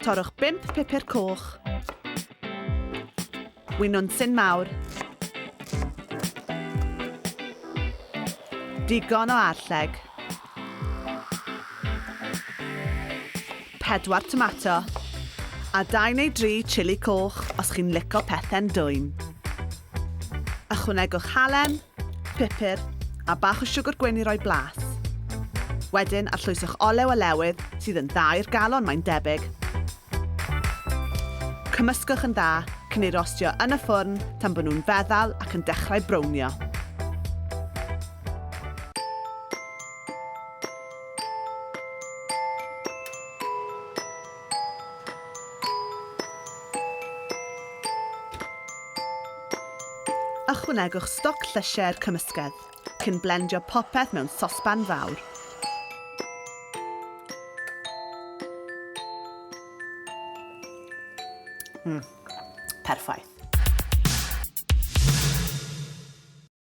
Torrwch bump pupur coch, winwnsyn mawr, digon o arlleg, pedwar tomato, a dau neu dri chili coch os chi'n lico pethe'n dwym. Ychwanegwch halen, pupur a bach o siwgr gwyn i roi blas. Wedyn arllwyswch olew olewydd, sydd yn dda i'r galon mae'n debyg. Cymysgwch yn dda cyn ei rostio yn y ffwrn tan bod nhw'n feddal ac yn dechrau brownio. Ychwanegwch stoc llysiau i'r cymysgedd, cyn blendio popeth mewn sosban fawr. Mm. Perffaith.